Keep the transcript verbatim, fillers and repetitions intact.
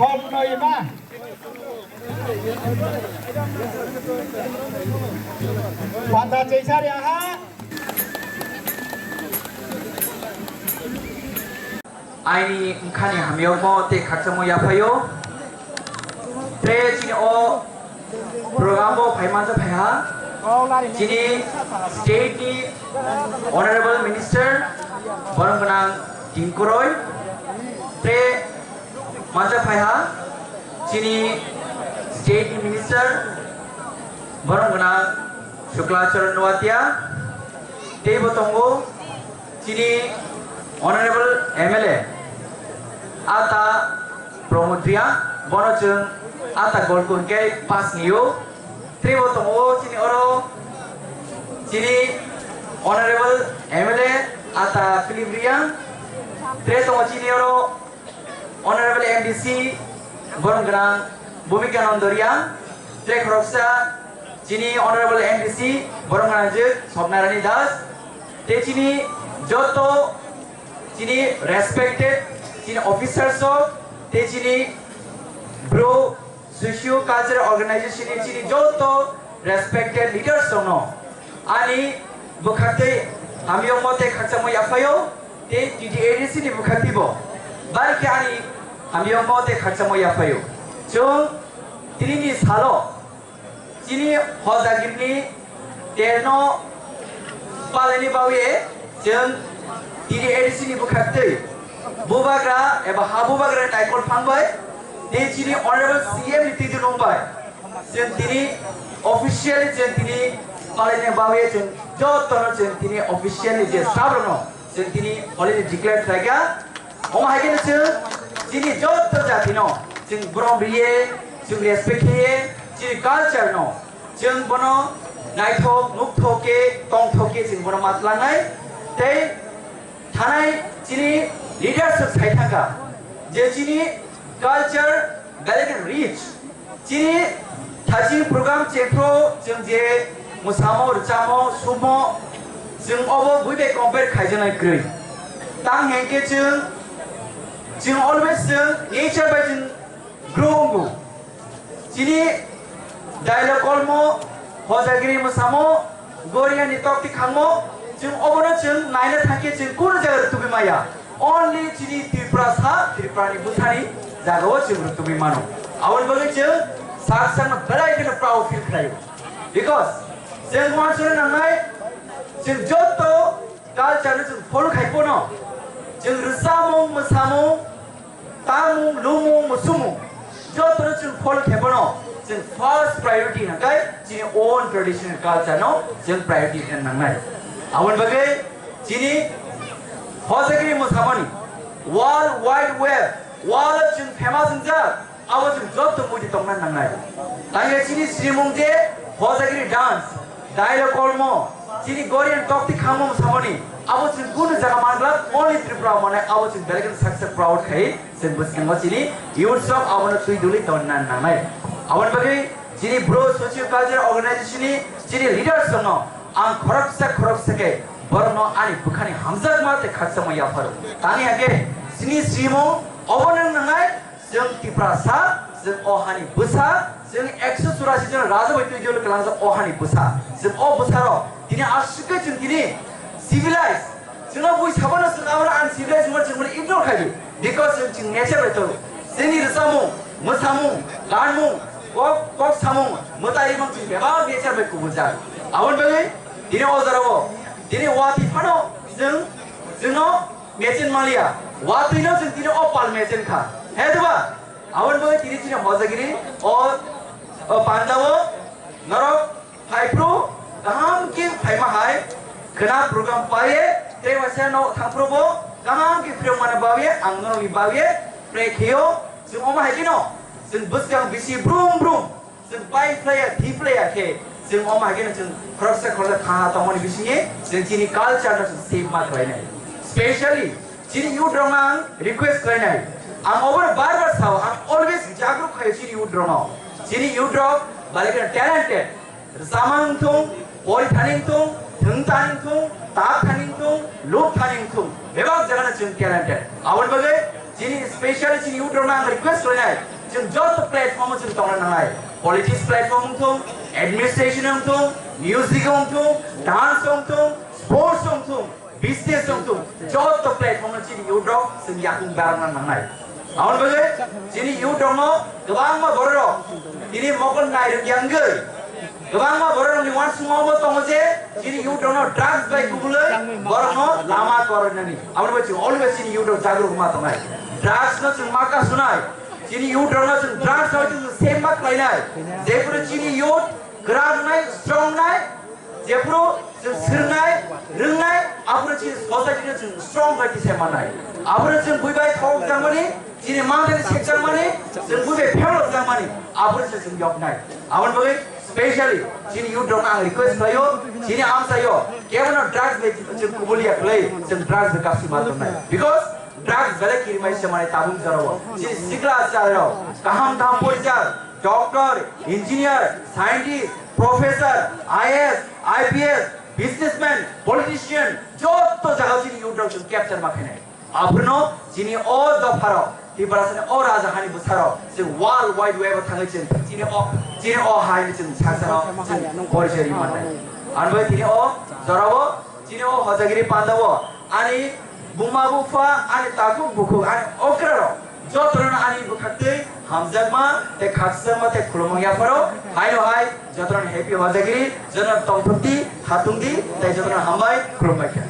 Hor noi ma. Panda chesari aha. Aini wngkhani hamyokmo tei khakchangmo yaphaio. Tei chini o program bo phai mansa phaiha. Chini state ni honorable minister borong gwnang Tingkuroi. Tei mansa phaiha chini state ni minister borong gwnang Shukla Charan Noatia. Tei bo tongo chini honorable M L A Ata Pramod Reang, bono chwng Ata Golkun khe pass nio. Tei bo tongo chini oro chini honorable M L A Ata Philip Reang. Tei tongo chini oro honorable M D C borong gwnang Bhumika Nando Reang. Tei khoroksa chini honorable M D C borong gwnang je Swapna Rani Das. Tei chini joto chini respected chini officers rok, tei chini bro socio cultural organization ni chini joto respected leaders rokno ani bwkhaktwi hamyokmo tei khakchangmo yaphaio, tei T T A D C ni bwkhaktwibo bari khe ani hamyokmo tei khakchangmo yaphaio. Chwng tinini salo chini Hojagirni terno palaini bagwi chwng T T A D C ni bwkhaktwi bubagra eba ha bubagra naikol phang bai tei chini honorable C M ni twi dulung bai chwng tini officially chwng tini palaini bagwi chwng jotono chwng tini officially je sabrokno chwng tini holiday declare khlaikha. Omo hai kheno chwng chini joto jatino chwng borom riye, chwng respect khe, chini culture no chwng bono naithok, nukthok khe, tongthok khe chwng bono ma tlangnai. Tei thanai chini leaders rok sai thangkha je chini culture belai khe rich. Chini thaching program chengphro chwng je mwsamo, rwchapmo, summo, chwng obo buibai compare khaijaknai kwrwi. Tang hwnkhe chwng, chwng always chwng nature bai chwng grow wngo. Chini dialogue kolmo, Hojagiri mwsamo, Goriani tokti khangmo, chwng obono chwng naina thangkhe chwng kunu jaga rwtugwi maya. Only chini Tripura sa, Tripura ni bwsani jaga o chwng rwtugwi mano. Aboni bagwi chwng sak sakno belai kheno proud feel khlaio. Because chwng uansukna nangnai, chwng joto culture no chwng follow khai pono. Chwng rwchapmung, mwsamung, Tamung, lumung, musumung, jotono chwng follow khe bono chwng first priority hwnkhai chini own traditional culture no chwng priority rwna nangnai. Aboni bagwi chini Hojagiri mwsamani World Wide Web, world o chwng famous wngjak, abo chwng joto muitu tongna nangnai. Tangya chini srimung je Hojagiri dance, Dailo kolmo, chini Gorian tokti khamo samoni, abo chwng kunu jaga manglak, only Tripura mane, abo chwng belai kheno saksa proud khai, chwng bwskango chini youth rok abono twi duli tonna nangnai. Aboni bagwi chini Bru Socio Cultural Organization ni chini leaders rokno ang khoroksa khoroksa khe borokno ani bwkhani hamjakma tei khakchangma yapharo. Tani hake chini simo obono nangnai, Chwng Tiprasa, chwng o hani bwsa, chwng ekso churasi jon raja bai twi jolo kwlangjak o hani bwsa. Chwng o bwsarok tini aswk khe chwng tini civilized. Chwngno bui sabano chwng abono uncivilized wngmano chwng bono ignore khaidi. Because chwng, chwng nature bai tongo. Chini rwchapmung, mwsamung, ganmung, kok, kok samung, mwtai rimang chwng bebak nature bai kubuljak. Aboni bagwi tini o jorao tini watwi phano chwng, chwngno mechine manliya, watwino chwng tini o pal mechine kha. He diba? Aboni bagwi tini chini Hojagiri o, o pandao norok phaiphru kaham khe phaima hai khwna program paiye tei waisa no thangphru bo kaham khe phirok mana bawiye ang norokni bawiye pray khiyo. Chwng omo hai kheno chwng bwskang bisi brum brum Chwng pai phlaiya, thi phlaiya khe, chwng omo hai kheno chwng khoroksa khoroksa tha tongmani bisingni chwng chini culture no chwng save ma khlainai. Specially chini youth rokno ang request khlainai. Ang obono bar bar sao, ang always jagruk khaio chini youth rokno. Chini youth rok belai kheno talented. Rwchapmani wngthung, pori thani wngthung, thwng thani wngthung, tak thani wngthung, luk thani wngthung, bebak jagano chwng talented. Aboni bagwi Chini special chini youth rokno ang request khlainai, chwng joto platform o chwng tongna nangnai. Politics platform wngthung, administration wngthung, music wngthung, dance wngthung, sports wngthung, business wngthung, joto platform o chini youth rok chwng yakung barokna nangnai. Aboni bagwi chini youth rokno kwbangma borok rok tini mokol nai rwngya wngwi kwbangma borok rokni uansukma bo tongo je chini youth rokno drugs bai kubulwi borokno lama kwrwinani. Aboni bagwi chwng always chini youth rok jagruk wngma tongnai. Drugs no chwng ma kasunai. Chini youth rokno chwng drugs no chwng save ma khlainai. Jephuru chini youth kwrak wngnai, strong wngnai, jephuru chwng swrwngnai, rwngnai, aphuru chini society no chwng strong bai tisai mannai. Aphuru chwng bui bai thok jangmani, chini manthani sekjakmani, chwng bui bai pherok jangmani, aphuru se chwng yoknai. Aboni bagwi specially chini youth rokno ang request khlaio, chini amsaio, kebono drugs bai chwng kubulia khlai, chwng drugs bai kapsi ma tongnai. Because drugs belai kirimai se mane tabung jorao. Chini sikla chwrai rok, kaham kaham porichar, doctor, engineer, scientist, professor, I A S, I P S, businessman, politician, joto jaga chini youth rok chwng capture ma khainai. Aphuru chini o dopharo, Tiprasani o raja hani bwsaro, chwng world wide web o thangwi chwng chini o, chini o hai chwng saksano chwng porichai ri mannai. Ani bai tini o jorao, chini o Hojagiri pandao, ani buma bupha, ani takhuk bukhuk, ani okra rok, jotono ani bwkhaktwi hamjakma, tei khakchangma, tei khulumung yapharo, haino hai, jotono happy Hojagiri, jotono tongthokdi, khatungdi, tei jotono hambai, khulumbai kha.